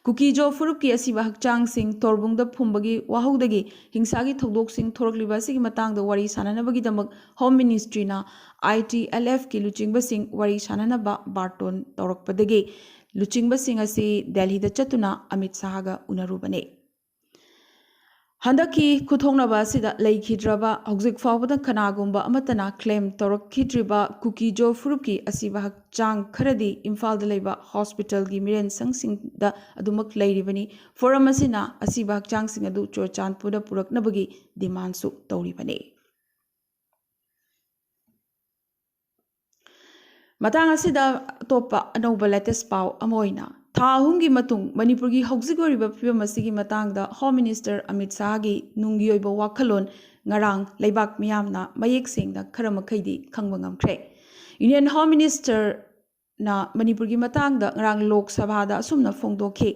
ꯀꯨꯀꯤꯖꯣ ꯐꯨꯔꯨꯞꯀꯤ ꯑꯁꯤꯕ ꯍꯛꯆꯥꯡꯁꯤꯡ ꯇꯣꯔꯕꯨꯡꯗ ꯐꯨꯝꯕꯒꯤ ꯋꯥꯍꯧꯗꯒꯤ ꯍꯤꯡꯁꯥꯒꯤ ꯊꯧꯗꯣꯛꯁꯤꯡ ꯊꯣꯔꯛꯂꯤꯕ ꯑꯁꯤꯒꯤ ꯃꯇꯥꯡꯗ ꯋꯥꯔꯤ ꯁꯥꯅꯅꯕꯒꯤꯗꯃꯛ Home Ministry ꯅ I T L F ꯀꯤ ꯂꯨꯆꯤꯡꯕꯁꯤꯡ ꯋꯥꯔꯤ ꯁꯥꯅꯅꯕ ꯕꯥꯔꯇꯣꯟ ꯇꯧꯔꯛꯄꯗꯒꯤ ꯂꯨꯆꯤꯡꯕꯁꯤꯡ ꯑꯁꯤ ꯗꯦꯜꯍꯤꯗ ꯆꯠꯇꯨꯅ ꯑꯃꯤꯠ ꯁꯥꯍꯒ ꯎꯅꯔꯨꯕꯅꯤ꯫ ꯍꯟꯗꯛꯀꯤ ꯈꯨꯊꯣꯛꯅꯕ ꯑꯁꯤꯗ ꯂꯩꯈꯤꯗ꯭ꯔꯕ, ꯍꯧꯖꯤꯛ ꯐꯥꯎꯕꯗ ꯀꯅꯥꯒꯨꯝꯕ ꯑꯃꯠꯇꯅ claim ꯇꯧꯔꯛꯈꯤꯗ꯭ꯔꯤꯕ ꯀꯨꯀꯤꯖꯣ ꯐꯨꯔꯨꯞꯀꯤ ꯑꯁꯤꯕ ꯍꯛꯆꯥꯡ ꯈꯔꯗꯤ ꯏꯝꯐꯥꯜꯗ ꯂꯩꯕ hospital ꯒꯤ ꯃꯤꯔꯦꯟꯁꯪꯁꯤꯡꯗ ꯑꯗꯨꯃꯛ ꯂꯩꯔꯤꯕꯅꯤ꯫ Forum ꯑꯁꯤꯅ ꯑꯁꯤꯕ ꯍꯛꯆꯥꯡꯁꯤꯡ ꯑꯗꯨ ꯆꯨꯔꯆꯥꯟꯄꯨꯔꯗ ꯄꯨꯔꯛꯅꯕꯒꯤ demand ꯁꯨ ꯇꯧꯔꯤꯕꯅꯤ꯫ ꯃꯇꯥꯡ ꯑꯁꯤꯗ ꯑꯇꯣꯞꯄ ꯑꯅꯧꯕ latest ꯄꯥꯎ ꯑꯃ ꯑꯣꯏꯅ, ꯊꯥ ꯑꯍꯨꯝꯒꯤ ꯃꯇꯨꯡ ꯃꯅꯤꯄꯨꯔꯒꯤ ꯍꯧꯖꯤꯛ ꯑꯣꯏꯔꯤꯕ ꯐꯤꯕꯝ ꯑꯁꯤꯒꯤ ꯃꯇꯥꯡꯗ Home Minister ꯑꯃꯤꯠ ꯁꯥꯍꯒꯤ ꯅꯨꯡꯒꯤ ꯑꯣꯏꯕ ꯋꯥꯈꯜꯂꯣꯟ ꯉꯔꯥꯡ ꯂꯩꯕꯥꯛ ꯃꯤꯌꯥꯝꯅ ꯃꯌꯦꯛ ꯁꯦꯡꯅ ꯈꯔ ꯃꯈꯩꯗꯤ ꯈꯪꯕ ꯉꯝꯈ꯭ꯔꯦ꯫ Union Home Minister ꯅ ꯃꯅꯤꯄꯨꯔꯒꯤ ꯃꯇꯥꯡꯗ ꯉꯔꯥꯡ ꯂꯣꯛ ꯁꯚꯥꯗ ꯑꯁꯨꯝꯅ ꯐꯣꯡꯗꯣꯛꯈꯤ,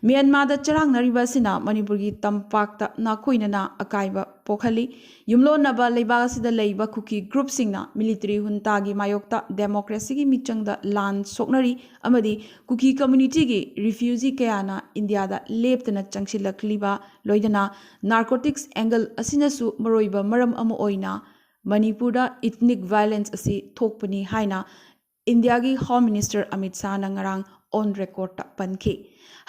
ꯃ꯭ꯌꯥꯟꯃꯥꯔꯗ ꯆꯔꯥꯡꯅꯔꯤꯕ ꯑꯁꯤꯅ ꯃꯅꯤꯄꯨꯔꯒꯤ ꯇꯝꯄꯥꯛꯇ ꯅꯥꯈꯣꯏꯅꯅ ꯑꯀꯥꯏꯕ ꯄꯣꯛꯍꯜꯂꯤ꯫ ꯌꯨꯝꯂꯣꯟꯅꯕ ꯂꯩꯕꯥꯛ ꯑꯁꯤꯗ ꯂꯩꯕ ꯀꯨꯀꯤ group ꯁꯤꯡꯅ military junta ꯒꯤ ꯃꯥꯌꯣꯛꯇ democracy ꯒꯤ ꯃꯤꯆꯪꯗ ꯂꯥꯟ ꯁꯣꯛꯅꯔꯤ ꯑꯃꯗꯤ ꯀꯨꯀꯤ community ꯒꯤ refugee ꯀꯌꯥꯅ ꯏꯟꯗꯤꯌꯥꯗ ꯂꯦꯞꯇꯅ ꯆꯪꯁꯤꯜꯂꯛꯂꯤꯕ, ꯂꯣꯏꯅꯅ narcotics angle ꯑꯁꯤꯅꯁꯨ ꯃꯔꯨꯑꯣꯏꯕ ꯃꯔꯝ ꯑꯃ ꯑꯣꯏꯅ ꯃꯅꯤꯄꯨꯔꯗ ethnic violence ꯑꯁꯤ ꯊꯣꯛꯄꯅꯤ ꯍꯥꯏꯅ ꯏꯟꯗꯤꯌꯥꯒꯤ Home Minister ꯑꯃꯤꯠ ꯁꯥꯍꯅ ꯉꯔꯥꯡ on record ꯇ ꯄꯟꯈꯤ꯫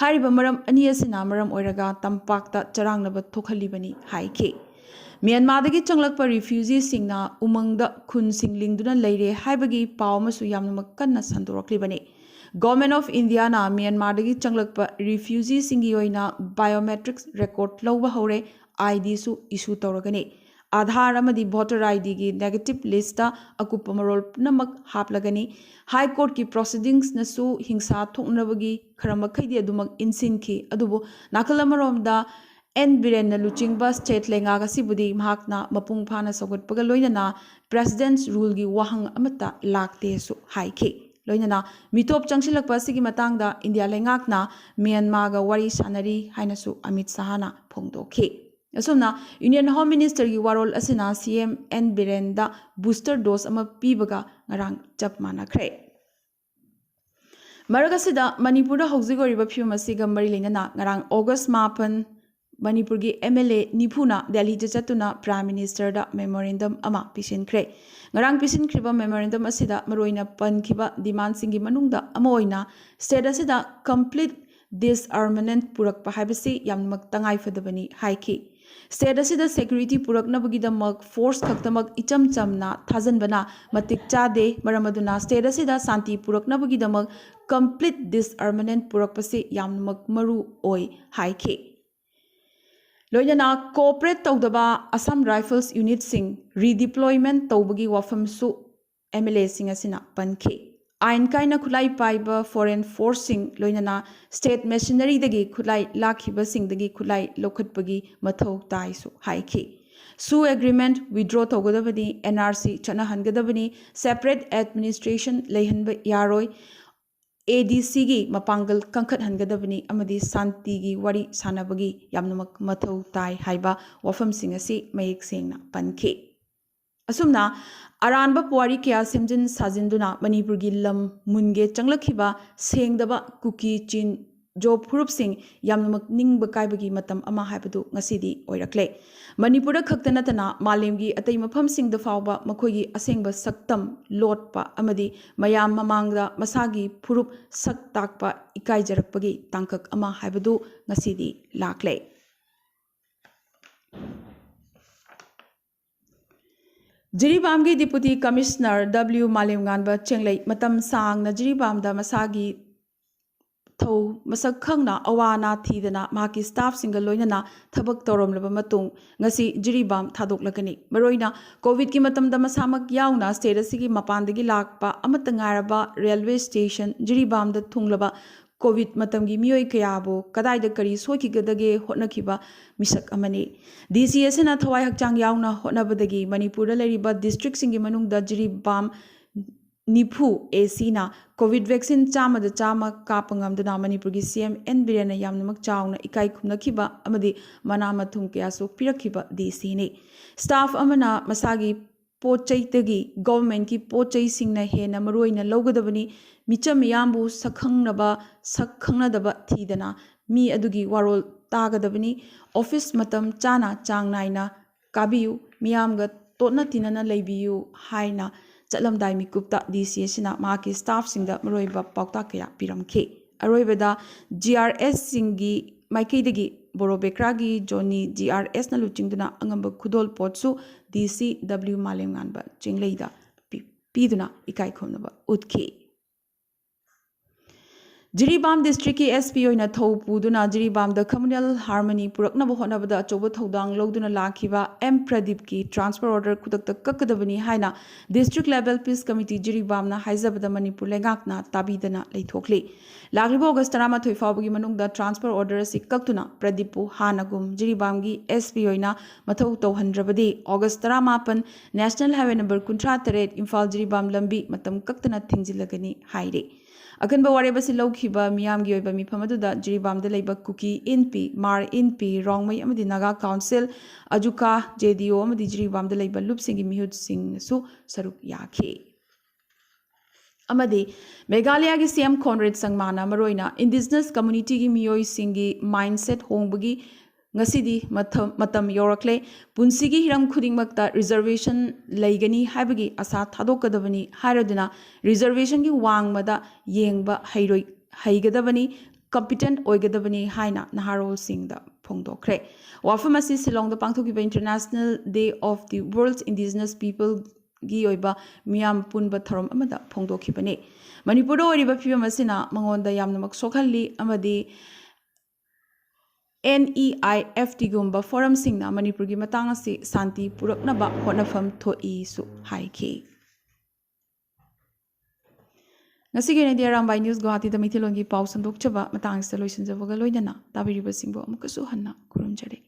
ꯍꯥꯏꯔꯤꯕ ꯃꯔꯝ ꯑꯅꯤ ꯑꯁꯤꯅ ꯃꯔꯝ ꯑꯣꯏꯔꯒ ꯇꯝꯄꯥꯛꯇ ꯆꯔꯥꯡꯅꯕ ꯊꯣꯛꯍꯜꯂꯤꯕꯅꯤ ꯍꯥꯏꯈꯤ꯫ ꯃ꯭ꯌꯥꯟꯃꯥꯔꯗꯒꯤ ꯆꯪꯂꯛꯄ refugee ꯁꯤꯡꯅ ꯎꯃꯪꯗ ꯈꯨꯟꯁꯤꯡ ꯂꯤꯡꯗꯨꯅ ꯂꯩꯔꯦ ꯍꯥꯏꯕꯒꯤ ꯄꯥꯎ ꯑꯃꯁꯨ ꯌꯥꯝꯅꯃꯛ ꯀꯟꯅ ꯁꯟꯗꯣꯔꯛꯂꯤꯕꯅꯤ꯫ Government of India ꯅ ꯃ꯭ꯌꯥꯟꯃꯥꯔꯗꯒꯤ ꯆꯪꯂꯛꯄ refugee ꯁꯤꯡꯒꯤ ꯑꯣꯏꯅ biometrics record ꯂꯧꯕ ꯍꯧꯔꯦ, I D ꯁꯨ issue ꯇꯧꯔꯒꯅꯤ꯫ ꯑꯥꯙꯥꯔ ꯑꯃꯗꯤ voter I D ꯒꯤ negative list ꯇ ꯑꯀꯨꯞꯄ ꯃꯔꯣꯜ ꯄꯨꯝꯅꯃꯛ ꯍꯥꯞꯂꯒꯅꯤ꯫ High Court ꯀꯤ proceedings ꯅꯁꯨ ꯍꯤꯡꯁꯥ ꯊꯣꯛꯅꯕꯒꯤ ꯈꯔ ꯃꯈꯩꯗꯤ ꯑꯗꯨꯃꯛ ꯏꯟꯁꯤꯟꯈꯤ, ꯑꯗꯨꯕꯨ ꯅꯥꯀꯜ ꯑꯃꯔꯣꯝꯗ ꯑꯦꯟ ꯕꯤꯔꯦꯟꯅ ꯂꯨꯆꯤꯡꯕ state ꯂꯩꯉꯥꯛ ꯑꯁꯤꯕꯨꯗꯤ ꯃꯍꯥꯛꯅ ꯃꯄꯨꯡ ꯐꯥꯅ ꯁꯧꯒꯠꯄꯒ ꯂꯣꯏꯅꯅ President's Rule ꯒꯤ ꯋꯥꯍꯪ ꯑꯃꯠꯇ ꯂꯥꯛꯇꯦꯁꯨ ꯍꯥꯏꯈꯤ꯫ ꯂꯣꯏꯅꯅ ꯃꯤꯇꯣꯞ ꯆꯪꯁꯤꯜꯂꯛꯄ ꯑꯁꯤꯒꯤ ꯃꯇꯥꯡꯗ ꯏꯟꯗꯤꯌꯥ ꯂꯩꯉꯥꯛꯅ ꯃ꯭ꯌꯥꯟꯃꯥꯔꯒ ꯋꯥꯔꯤ ꯁꯥꯅꯔꯤ ꯍꯥꯏꯅꯁꯨ ꯑꯃꯤꯠ ꯁꯥꯍꯅ ꯐꯣꯡꯗꯣꯛꯈꯤ꯫ ꯑꯁꯨꯝꯅ Union Home Minister ꯒꯤ ꯋꯥꯔꯣꯜ ꯑꯁꯤꯅ C M ꯑꯦꯟ ꯕꯤꯔꯦꯟꯗ booster dose ꯑꯃ ꯄꯤꯕꯒ ꯉꯔꯥꯡ ꯆꯞ ꯃꯥꯟꯅꯈ꯭ꯔꯦ꯫ ꯃꯔꯛ ꯑꯁꯤꯗ, ꯃꯅꯤꯄꯨꯔꯗ ꯍꯧꯖꯤꯛ ꯑꯣꯏꯔꯤꯕ ꯐꯤꯕꯝ ꯑꯁꯤꯒ ꯃꯔꯤ ꯂꯩꯅꯅ ꯉꯔꯥꯡ ꯑꯣꯒꯁ ꯃꯥꯄꯟ, ꯃꯅꯤꯄꯨꯔꯒꯤ ꯑꯦꯝ ꯑꯦꯜ ꯑꯦ ꯅꯤꯐꯨꯅ ꯗꯦꯜꯂꯤꯗ ꯆꯠꯇꯨꯅ ꯄ꯭ꯔꯥꯏꯝ ꯃꯤꯅꯤꯁꯇꯔꯗ ꯃꯦꯃꯣꯔꯦꯟꯗꯝ ꯑꯃ ꯄꯤꯁꯤꯟꯈ꯭ꯔꯦ꯫ ꯉꯔꯥꯡ ꯄꯤꯁꯤꯟꯈ꯭ꯔꯤꯕ ꯃꯦꯃꯣꯔꯦꯟꯗꯝ ꯑꯁꯤꯗ ꯃꯔꯨꯑꯣꯏꯅ ꯄꯟꯈꯤꯕ ꯗꯤꯃꯥꯟꯁꯤꯡꯒꯤ ꯃꯅꯨꯡꯗ ꯑꯃ ꯑꯣꯏꯅ ꯁ꯭ꯇꯦꯠ ꯑꯁꯤꯗ ꯀꯝꯄ꯭ꯂꯤꯠ ꯗꯤꯁꯑꯥꯔꯃꯃꯦꯟꯠ ꯄꯨꯔꯛꯄ ꯍꯥꯏꯕꯁꯤ ꯌꯥꯝꯅꯃꯛ ꯇꯉꯥꯏ ꯐꯗꯕꯅꯤ ꯍꯥꯏꯈꯤ꯫ ꯁ꯭ꯇꯦꯠ ꯑꯁꯤꯗ ꯁꯦꯀ꯭ꯌꯨꯔꯤꯇꯤ ꯄꯨꯔꯛꯅꯕꯒꯤꯗꯃꯛ ꯐꯣꯔꯁ ꯈꯛꯇꯃꯛ ꯏꯆꯝ ꯆꯝꯅ ꯊꯥꯖꯤꯟꯕꯅ ꯃꯇꯤꯛ ꯆꯥꯗꯦ, ꯃꯔꯝ ꯑꯗꯨꯅ ꯁ꯭ꯇꯦꯠ ꯑꯁꯤꯗ ꯁꯥꯟꯇꯤ ꯄꯨꯔꯛꯅꯕꯒꯤꯗꯃꯛ ꯀꯝꯄ꯭ꯂꯤꯠ ꯗꯤꯁꯑꯥꯔꯃꯃꯦꯟꯠ ꯄꯨꯔꯛꯄꯁꯤ ꯌꯥꯝꯅꯃꯛ ꯃꯔꯨ ꯑꯣꯏ ꯍꯥꯏꯈꯤ꯫ ꯂꯣꯏꯅꯅ ꯀꯣꯑꯣꯄꯔꯦꯠ ꯇꯧꯗꯕ ꯑꯁꯥꯝ ꯔꯥꯏꯐꯜꯁ ꯌꯨꯅꯤꯠꯁꯤꯡ ꯔꯤꯗꯤꯄ꯭ꯂꯣꯏꯃꯦꯟꯠ ꯇꯧꯕꯒꯤ ꯋꯥꯐꯝꯁꯨ ꯑꯦꯝ ꯑꯦꯜ ꯑꯦꯁꯤꯡ ꯑꯁꯤꯅ ꯄꯟꯈꯤ꯫ ꯑꯥꯏꯟ ꯀꯥꯏꯅ ꯈꯨꯠꯂꯥꯏ ꯄꯥꯏꯕ ꯐꯣꯔꯦꯟ ꯐꯣꯔꯁꯁꯤꯡ, ꯂꯣꯏꯅꯅ ꯁ꯭ꯇꯦꯠ ꯃꯤꯁꯅꯔꯤꯗꯒꯤ ꯈꯨꯠꯂꯥꯏ ꯂꯥꯛꯈꯤꯕꯁꯤꯡꯗꯒꯤ ꯈꯨꯠꯂꯥꯏ ꯂꯧꯈꯠꯄꯒꯤ ꯃꯊꯧ ꯇꯥꯏꯁꯨ ꯍꯥꯏꯈꯤ꯫ ꯁꯨ ꯑꯦꯒ꯭ꯔꯤꯃꯦꯟꯠ ꯋꯤꯗ꯭ꯔꯣ ꯇꯧꯒꯗꯕꯅꯤ, and R C ꯆꯠꯅꯍꯟꯒꯗꯕꯅꯤ, separate administration ꯂꯩꯍꯟꯕ ꯌꯥꯔꯣꯏ, ꯑꯦ ꯗꯤ ꯁꯤꯒꯤ ꯃꯄꯥꯡꯒꯜ ꯀꯟꯈꯠꯍꯟꯒꯗꯕꯅꯤ ꯑꯃꯗꯤ ꯁꯥꯟꯇꯤꯒꯤ ꯋꯥꯔꯤ ꯁꯥꯟꯅꯕꯒꯤ ꯌꯥꯝꯅꯃꯛ ꯃꯊꯧ ꯇꯥꯏ ꯍꯥꯏꯕ ꯋꯥꯐꯝꯁꯤꯡ ꯑꯁꯤ ꯃꯌꯦꯛ ꯁꯦꯡꯅ ꯄꯟꯈꯤ꯫ ꯑꯁꯨꯝꯅ ꯑꯔꯥꯟꯕ ꯄꯨꯋꯥꯔꯤ ꯀꯌꯥ ꯁꯦꯝꯖꯤꯟ ꯁꯥꯖꯤꯟꯗꯨꯅ ꯃꯅꯤꯄꯨꯔꯒꯤ ꯂꯝ ꯃꯨꯟꯒꯦ ꯆꯪꯂꯛꯈꯤꯕ ꯁꯦꯡꯗꯕ ꯀꯨꯀꯤ, ꯆꯤꯟ, ꯖꯣ ꯐꯨꯔꯨꯞꯁꯤꯡ ꯌꯥꯝꯅꯃꯛ ꯅꯤꯡꯕ ꯀꯥꯏꯕꯒꯤ ꯃꯇꯝ ꯑꯃ ꯍꯥꯏꯕꯗꯨ ꯉꯁꯤꯗꯤ ꯑꯣꯏꯔꯛꯂꯦ꯫ ꯃꯅꯤꯄꯨꯔꯗ ꯈꯛꯇ ꯅꯠꯇꯅ ꯃꯥꯂꯦꯝꯒꯤ ꯑꯇꯩ ꯃꯐꯝꯁꯤꯡꯗ ꯐꯥꯎꯕ ꯃꯈꯣꯏꯒꯤ ꯑꯁꯦꯡꯕ ꯁꯛꯇꯝ ꯂꯣꯠꯄ ꯑꯃꯗꯤ ꯃꯌꯥꯝ ꯃꯃꯥꯡꯗ ꯃꯁꯥꯒꯤ ꯐꯨꯔꯨꯞ ꯁꯛ ꯇꯥꯛꯄ ꯏꯀꯥꯏꯖꯔꯛꯄꯒꯤ ꯇꯥꯡꯀꯛ ꯑꯃ ꯍꯥꯏꯕꯗꯨ ꯉꯁꯤꯗꯤ ꯂꯥꯛꯂꯦ꯫ ꯖꯤꯔꯤꯕꯥꯝꯒꯤ ꯗꯤꯄꯨꯇꯤ ꯀꯃꯤꯁꯅꯔ ꯗꯕ꯭ꯂꯤꯎ ꯃꯥꯂꯦꯝꯉꯥꯟꯕ ꯆꯦꯡꯂꯩ ꯃꯇꯝ ꯁꯥꯡꯅ ꯖꯤꯔꯤꯕꯥꯝꯗ ꯃꯁꯥꯒꯤ ꯊꯧ ꯃꯁꯛ ꯈꯪꯅ ꯑꯋꯥ ꯑꯅꯥ ꯊꯤꯗꯅ ꯃꯍꯥꯛꯀꯤ ꯁ꯭ꯇꯥꯐꯁꯤꯡꯒ ꯂꯣꯏꯅꯅ ꯊꯕꯛ ꯇꯧꯔꯝꯂꯕ ꯃꯇꯨꯡ ꯉꯁꯤ ꯖꯤꯔꯤꯕꯥꯝ ꯊꯥꯗꯣꯛꯂꯒꯅꯤ꯫ ꯃꯔꯨꯑꯣꯏꯅ ꯀꯣꯚꯤꯗꯀꯤ ꯃꯇꯝꯗ ꯃꯁꯥꯃꯛ ꯌꯥꯎꯅ ꯁ꯭ꯇꯦꯠ ꯑꯁꯤꯒꯤ ꯃꯄꯥꯟꯗꯒꯤ ꯂꯥꯛꯄ ꯑꯃꯠꯇ ꯉꯥꯏꯔꯕ ꯔꯦꯜꯋꯦ ꯁ꯭ꯇꯦꯁꯟ ꯖꯤꯔꯤꯕꯥꯝꯗ ꯊꯨꯡꯂꯕ ꯀꯣꯚꯤꯗ ꯃꯇꯝꯒꯤ ꯃꯤꯑꯣꯏ ꯀꯌꯥꯕꯨ ꯀꯗꯥꯏꯗ ꯀꯔꯤ ꯁꯣꯏꯈꯤꯒꯗꯒꯦ ꯍꯣꯠꯅꯈꯤꯕ ꯃꯤꯁꯛ ꯑꯃꯅꯤ꯫ ꯗꯤ ꯁꯤ ꯑꯁꯤꯅ ꯊꯋꯥꯏ ꯍꯛꯆꯥꯡ ꯌꯥꯎꯅ ꯍꯣꯠꯅꯕꯗꯒꯤ ꯃꯅꯤꯄꯨꯔꯗ ꯂꯩꯔꯤꯕ ꯗꯤꯁꯇ꯭ꯔꯤꯛꯁꯤꯡꯒꯤ ꯃꯅꯨꯡꯗ ꯖꯤꯔꯤꯕꯥꯝ ꯅꯤꯐꯨ ꯑꯦ ꯁꯤꯅ ꯀꯣꯚꯤꯗ ꯚꯦꯛꯁꯤꯟ ꯆꯥꯝꯃꯗ ꯆꯥꯝꯃ ꯀꯥꯞꯄ ꯉꯝꯗꯨꯅ ꯃꯅꯤꯄꯨꯔꯒꯤ ꯁꯤ ꯑꯦꯝ ꯑꯦꯟ ꯕꯤꯔꯦꯟꯅ ꯌꯥꯝꯅꯃꯛ ꯆꯥꯎꯅ ꯏꯀꯥꯏ ꯈꯨꯝꯅꯈꯤꯕ ꯑꯃꯗꯤ ꯃꯅꯥ ꯃꯊꯨꯝ ꯀꯌꯥꯁꯨ ꯄꯤꯔꯛꯈꯤꯕ ꯗꯤ ꯁꯤꯅꯤ꯫ ꯁ꯭ꯇꯥꯐ ꯑꯃꯅ ꯃꯁꯥꯒꯤ ꯄꯣꯠ ꯆꯩꯗꯒꯤ, ꯒꯣꯚꯔꯟꯃꯦꯟꯠꯀꯤ ꯄꯣꯠ ꯆꯩꯁꯤꯡꯅ ꯍꯦꯟꯅ ꯃꯔꯨ ꯑꯣꯏꯅ ꯂꯧꯒꯗꯕꯅꯤ꯫ ꯃꯤꯆꯝ ꯃꯤꯌꯥꯝꯕꯨ ꯁꯛ ꯈꯪꯅꯕ, ꯁꯛ ꯈꯪꯅꯗꯕ ꯊꯤꯗꯅ ꯃꯤ ꯑꯗꯨꯒꯤ ꯋꯥꯔꯣꯜ ꯇꯥꯒꯗꯕꯅꯤ꯫ ꯑꯣꯐꯤꯁ ꯃꯇꯝ ꯆꯥꯅ, ꯆꯥꯡ ꯅꯥꯏꯅ ꯀꯥꯕꯤꯌꯨ, ꯃꯤꯌꯥꯝꯒ ꯇꯣꯠꯅ ꯇꯤꯟꯅꯅ ꯂꯩꯕꯤꯌꯨ ꯍꯥꯏꯅ ꯆꯠꯂꯝꯗꯥꯏ ꯃꯤꯀꯨꯞꯇ ꯗꯤ ꯁꯤ ꯑꯁꯤꯅ ꯃꯍꯥꯛꯀꯤ ꯁ꯭ꯇꯥꯐꯁꯤꯡꯗ ꯃꯔꯨꯑꯣꯏꯕ ꯄꯥꯎꯇꯥꯛ ꯀꯌꯥ ꯄꯤꯔꯝꯈꯤ꯫ ꯑꯔꯣꯏꯕꯗ, ꯖꯤ ꯑꯥꯔ ꯑꯦꯁꯁꯤꯡꯒꯤ ꯃꯥꯏꯀꯩꯗꯒꯤ ꯕꯣꯔꯣ ꯕꯦꯀ꯭ꯔꯥꯒꯤ ꯖꯣꯅꯤ ꯖꯤ ꯑꯥꯔ ꯑꯦꯁꯅ ꯂꯨꯆꯤꯡꯗꯨꯅ ꯑꯉꯝꯕ ꯈꯨꯗꯣꯜ ꯄꯣꯠꯁꯨ ꯗꯤ ꯁꯤ ꯗꯕ꯭ꯂꯤꯎ ꯃꯥꯂꯦꯝꯉꯥꯟꯕ ꯆꯤꯡꯂꯩꯗ ꯄꯤ-, ꯄꯤꯗꯨꯅ ꯏꯀꯥꯏ ꯈꯨꯝꯅꯕ ꯎꯠꯈꯤ꯫ ꯖꯤꯔꯤꯕꯥꯝ ꯗꯤꯁꯇ꯭ꯔꯤꯛꯀꯤ ꯑꯦꯁ ꯄꯤ ꯑꯣꯏꯅ ꯊꯧ ꯄꯨꯗꯨꯅ ꯖꯤꯔꯤꯕꯥꯝꯗ communal harmony ꯄꯨꯔꯛꯅꯕ ꯍꯣꯠꯅꯕꯗ ꯑꯆꯧꯕ ꯊꯧꯗꯥꯡ ꯂꯧꯗꯨꯅ ꯂꯥꯛꯈꯤꯕ ꯑꯦꯝ ꯄ꯭ꯔꯗꯤꯞꯀꯤ transfer order ꯈꯨꯗꯛꯇ ꯀꯛꯀꯗꯕꯅꯤ ꯍꯥꯏꯅ District Level Peace Committee ꯖꯤꯔꯤꯕꯥꯝꯅ ꯍꯥꯏꯖꯕꯗ Manipur ꯂꯩꯉꯥꯛꯅ ꯇꯥꯕꯤꯗꯅ ꯂꯩꯊꯣꯛꯂꯤ꯫ ꯂꯥꯛꯂꯤꯕ ꯑꯣꯒꯁ ꯇꯔꯥꯃꯥꯊꯣꯏ ꯐꯥꯎꯕꯒꯤ ꯃꯅꯨꯡꯗ transfer order ꯑꯁꯤ ꯀꯛꯇꯨꯅ ꯄ꯭ꯔꯗꯤꯞꯄꯨ ꯍꯥꯟꯅꯒꯨꯝ ꯖꯤꯔꯤꯕꯥꯝꯒꯤ ꯑꯦꯁ ꯄꯤ ꯑꯣꯏꯅ ꯃꯊꯧ ꯇꯧꯍꯟꯗ꯭ꯔꯕꯗꯤ ꯑꯣꯒꯁ ꯇꯔꯥꯃꯥꯄꯟ National Highway number ꯀꯨꯟꯊ꯭ꯔꯥ ꯇꯔꯦꯠ ꯏꯝꯐꯥꯜ ꯖꯤꯔꯤꯕꯥꯝ ꯂꯝꯕꯤ ꯃꯇꯝ ꯀꯛꯇꯅ ꯊꯤꯡꯖꯤꯜꯂꯒꯅꯤ ꯍꯥꯏꯔꯤ꯫ ꯑꯀꯟꯕ ꯋꯥꯔꯦꯞ ꯑꯁꯤ ꯂꯧꯈꯤꯕ ꯃꯤꯌꯥꯝꯒꯤ ꯑꯣꯏꯕ ꯃꯤꯐꯝ ꯑꯗꯨꯗ ꯖꯤꯔꯤꯕꯥꯝꯗ ꯂꯩꯕ ꯀꯨꯀꯤ ꯏꯟꯄꯤ, ꯃꯥꯔ ꯏꯟꯄꯤ, ꯔꯣꯡꯃꯩ ꯑꯃꯗꯤ ꯅꯥꯒꯥ ꯀꯥꯎꯟꯁꯤꯜ, ꯑꯖꯨꯀꯥ, ꯖꯦ ꯗꯤ ꯑꯣ ꯑꯃꯗꯤ ꯖꯤꯔꯤꯕꯥꯝꯗ ꯂꯩꯕ ꯂꯨꯞꯁꯤꯡꯒꯤ ꯃꯤꯍꯨꯠꯁꯤꯡꯅꯁꯨ ꯁꯔꯨꯛ ꯌꯥꯈꯤ꯫ ꯑꯃꯗꯤ ꯃꯦꯘꯥꯂꯌꯥꯒꯤ ꯁꯤ ꯑꯦꯝ ꯀꯣꯟꯔꯦꯗ ꯁꯪꯃꯥꯅ ꯃꯔꯨꯑꯣꯏꯅ indigenous communityꯒꯤ ꯃꯤꯑꯣꯏꯁꯤꯡꯒꯤ mindset ꯍꯣꯡꯕꯒꯤ ꯉꯁꯤꯗꯤ ꯃꯇꯝ, ꯃꯇꯝ ꯌꯧꯔꯛꯂꯦ꯫ ꯄꯨꯟꯁꯤꯒꯤ ꯍꯤꯔꯝ ꯈꯨꯗꯤꯡꯃꯛꯇ reservation ꯂꯩꯒꯅꯤ ꯍꯥꯏꯕꯒꯤ ꯑꯁꯥ ꯊꯥꯗꯣꯛꯀꯗꯕꯅꯤ ꯍꯥꯏꯔꯗꯨꯅ reservationꯒꯤ ꯋꯥꯡꯃꯗ ꯌꯦꯡꯕ ꯍꯩꯔꯣꯏ, ꯍꯩꯒꯗꯕꯅꯤ, competent ꯑꯣꯏꯒꯗꯕꯅꯤ ꯍꯥꯏꯅ ꯅꯍꯥꯔꯣꯜꯁꯤꯡꯗ ꯐꯣꯡꯗꯣꯛꯈ꯭ꯔꯦ꯫ ꯋꯥꯐꯝ ꯑꯁꯤ ꯁꯤꯂꯣꯡꯗ ꯄꯥꯡꯊꯣꯛꯈꯤꯕ International Day of the World's Indigenous Peopleꯒꯤ ꯑꯣꯏꯕ ꯃꯤꯌꯥꯝ ꯄꯨꯟꯕ ꯊꯧꯔꯝ ꯑꯃꯗ ꯐꯣꯡꯗꯣꯛꯈꯤꯕꯅꯤ꯫ ꯃꯅꯤꯄꯨꯔꯗ ꯑꯣꯏꯔꯤꯕ ꯐꯤꯕꯝ ꯑꯁꯤꯅ ꯃꯉꯣꯟꯗ ꯌꯥꯝꯅꯃꯛ ꯁꯣꯛꯍꯜꯂꯤ ꯑꯃꯗꯤ N E I F Tꯒꯨꯝꯕ forumꯁꯤꯡꯅ ꯃꯅꯤꯄꯨꯔꯒꯤ ꯃꯇꯥꯡ ꯑꯁꯤ ꯁꯥꯟꯇꯤ ꯄꯨꯔꯛꯅꯕ ꯍꯣꯠꯅꯐꯝ ꯊꯣꯛꯏꯁꯨ ꯍꯥꯏꯈꯤ꯫ ꯉꯁꯤꯒꯤ ꯑꯣꯏꯅꯗꯤ ꯑꯔꯥꯝꯕꯥꯏ ꯅ꯭ꯌꯨꯁ ꯒꯨꯋꯥꯍꯥꯇꯤꯗ ꯃꯩꯇꯩꯂꯣꯟꯒꯤ ꯄꯥꯎ ꯁꯟꯗꯣꯛꯆꯕ ꯃꯇꯥꯡ ꯑꯁꯤꯗ ꯂꯣꯏꯁꯤꯟꯖꯕꯒ ꯂꯣꯏꯅꯅ ꯇꯥꯕꯤꯔꯤꯕꯁꯤꯡꯕꯨ ꯑꯃꯨꯛꯀꯁꯨ ꯍꯟꯅ ꯈꯨꯔꯨꯝꯖꯔꯤ꯫